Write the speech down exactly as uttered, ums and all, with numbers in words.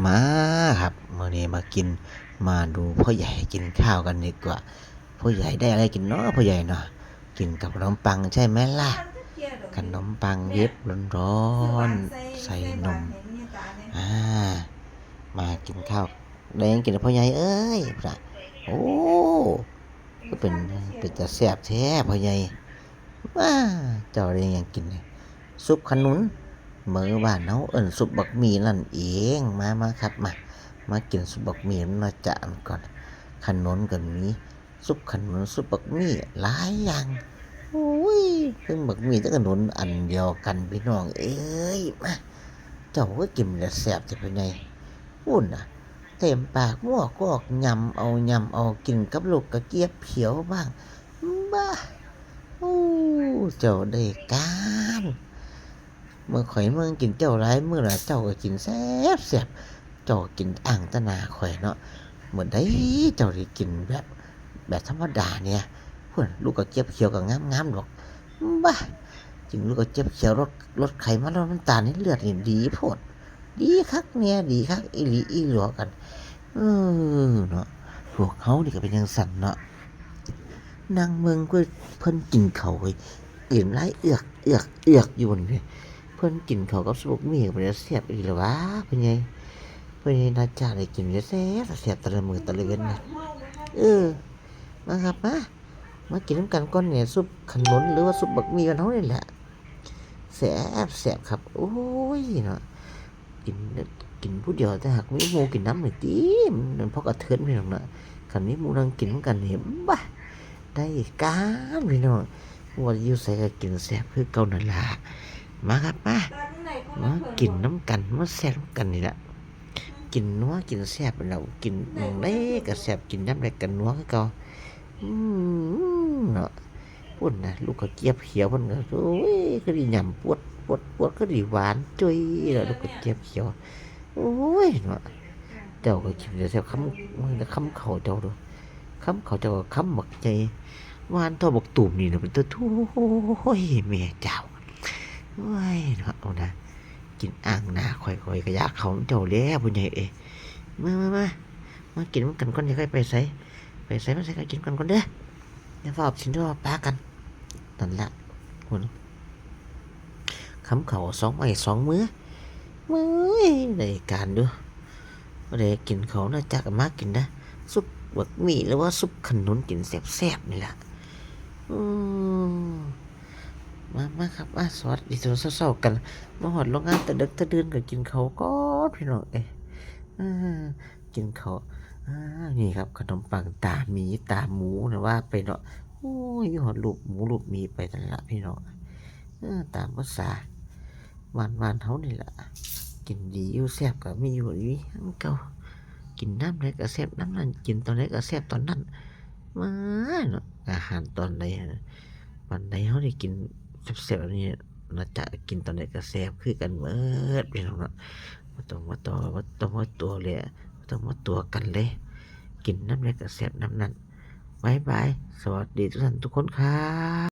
มาครับ มื้อนี้มากิน มาดูพ่อใหญ่กินข้าวกันดีกว่า พ่อใหญ่ได้อะไรกินเนาะ พ่อใหญ่เนาะ กินกับขนมปังใช่ไหมล่ะ ขนมปังเว็บร้อนๆ ใส่นม อ่า มากินข้าว ได้หยังกินพ่อใหญ่เอ้ย พุ้นน่ะ โอ้ คือเป็น เป็นตาแซ่บแท้พ่อใหญ่ ว้า เจ้าได้หยังกินนี่ ซุปขนุน มื้อบ้านเฮาเอิ้นซุปบักมี่นั่นเอง มา มาครับ มา มากินซุปบักมี่นำนะจ๊ะก่อน ขนุนก็มี ซุปขนุน ซุปบักมี่ หลายอย่าง โอ้ย เทิงบักมี่เทิงขนุนอันเดียวกันพี่น้องเอ้ย มา เจ้าก็กินแล้วแซ่บแท้พ่อใหญ่ พุ้นน่ะ เต็มปาก มั่วกอก ยำเอา ยำเอา กินกับลูกกระเจี๊ยบเขียวบ้าง บ้า โอ้ เจ้าได้การ เมื่อข่อยเมืองกินเจ้าหลายมื้อละ เจ้าก็กินแซ่บแซ่บ เจ้ากินอ่างตะหนาข่อยเนาะ มื้อใดเจ้าได้กินแบบ แบบธรรมดาเนี่ย พุ้น ลูกกระเจี๊ยบเขียวก็งามๆดอก บ้า กินลูกกระเจี๊ยบเขียว ลด ลดไขมัน ลดน้ำตาลในเลือดนี่ดีโพด ดีคักแน่ ดีคักอีหลีอีหลอกัน เออ เนาะ พวกเฮานี่ก็เป็นจั่งซั้นเนาะ นั่งเบิ่งคือเพิ่นกินข้าวเว้ย น้ำลายเอือก เอือก เอือกอยู่นี่เว้ย เพิ่นกินข้าวกับซุปบักมี่ก็เป็นตาแซ่บอีหลีล่ะวะ พ่อใหญ่ พ่อใหญ่น่าจะได้กินแซ่บๆ แซ่บแต่ละมื้อแต่ละเว็นนะ เออ มาครับ มา มากินนำกันก่อนเนี่ย ซุปขนุนหรือว่าซุปบักมี่บ้านเฮานี่แหละ แซ่บ แซ่บครับ โอ้ยเนาะ กิน กินผู้เดียวแต่หากมีหมู่กินนำนี่ติ มันพอกระเทือนพี่น้องเนาะ คันมีหมู่นั่งกินนำกันนี่ บ้า ได้การพี่น้อง ว่าอยู่ไสก็กินแซ่บคือเก่านั่นล่ะ มาครับ มา มากินนำกัน มาแซ่บนำกันนี่ล่ะ กินนัวกินแซ่บแล้ว กินหม่องใดก็แซ่บ กินยามใดก็นัวคือเก่า อืม เนาะ พุ้นน่ะ ลูกกระเจี๊ยบเขียวเพิ่นก็ โอ้ย คือสิหยำปวด ปวด ปวด คือสิหวานจุ้ยล่ะ ลูกกระเจี๊ยบเขียว โอ้ย เนาะ เจ้าก็กินแต่แซ่บ คำ มื้อละคำข้าวเจ้าดู คำข้าวเจ้าก็คำบักใหญ่ หวานเท่าบักตูมนี่นะ เป็นตัว โอ้ย แม่เจ้า โอ้ย เนาะ เอานะ กินอ่างหน้าข่อย ข่อยก็อยากเข้านำเจ้าแล้ว พ่อใหญ่เอ้ย มา มา มา มากินนำกันก่อน อย่าค่อยไปไส ไปไสมาไสก็กินกันก่อนเด้อ อย่าฟ้าวสินเด้อ ปากัน นั่นล่ะ พุ้น คำข้าวสองไม้สองมือ มื้อย ได้การอยู่ บ่ได้กินข้าวนะ จักมากินนะ ซุปบักมี่หรือว่าซุปขนุนกินแซ่บๆนี่ล่ะ อืม มา มาครับ มา สวัสดีตอนเช้าๆกัน มาฮอดโรงงานแต่ดึกแต่ดื่นก็กินข้าวก่อนพี่น้องเอ้ย อ่า กินข้าว อ่า นี่ครับ ขนมปังตาหมีตาหมูนะว่าไปเนาะ โอ้ย มีฮอดรูปหมูรูปหมีไปนั่นล่ะพี่น้อง เออ ตามภาษา บ้านๆเฮานี่ล่ะ กินดีอยู่แซ่บก็มีอยู่ดีคือเก่า กินยามใดก็แซ่บยามนั้น กินตอนใดก็แซ่บตอนนั้น มาเนาะ อาหารตอนใดหั่นน่ะ วันใดเฮาได้กินแซ่บๆแบบนี้ น่าจะกินตอนใดก็แซ่บคือกันเบิดพี่น้องเนาะ บ่ต้องมาต่อ บ่ต้องมาตัวเลย บ่ต้องมาตัวกันเลย กินยามใดก็แซ่บยามนั้น บ๊ายบาย สวัสดีทุกท่านทุกคนครับ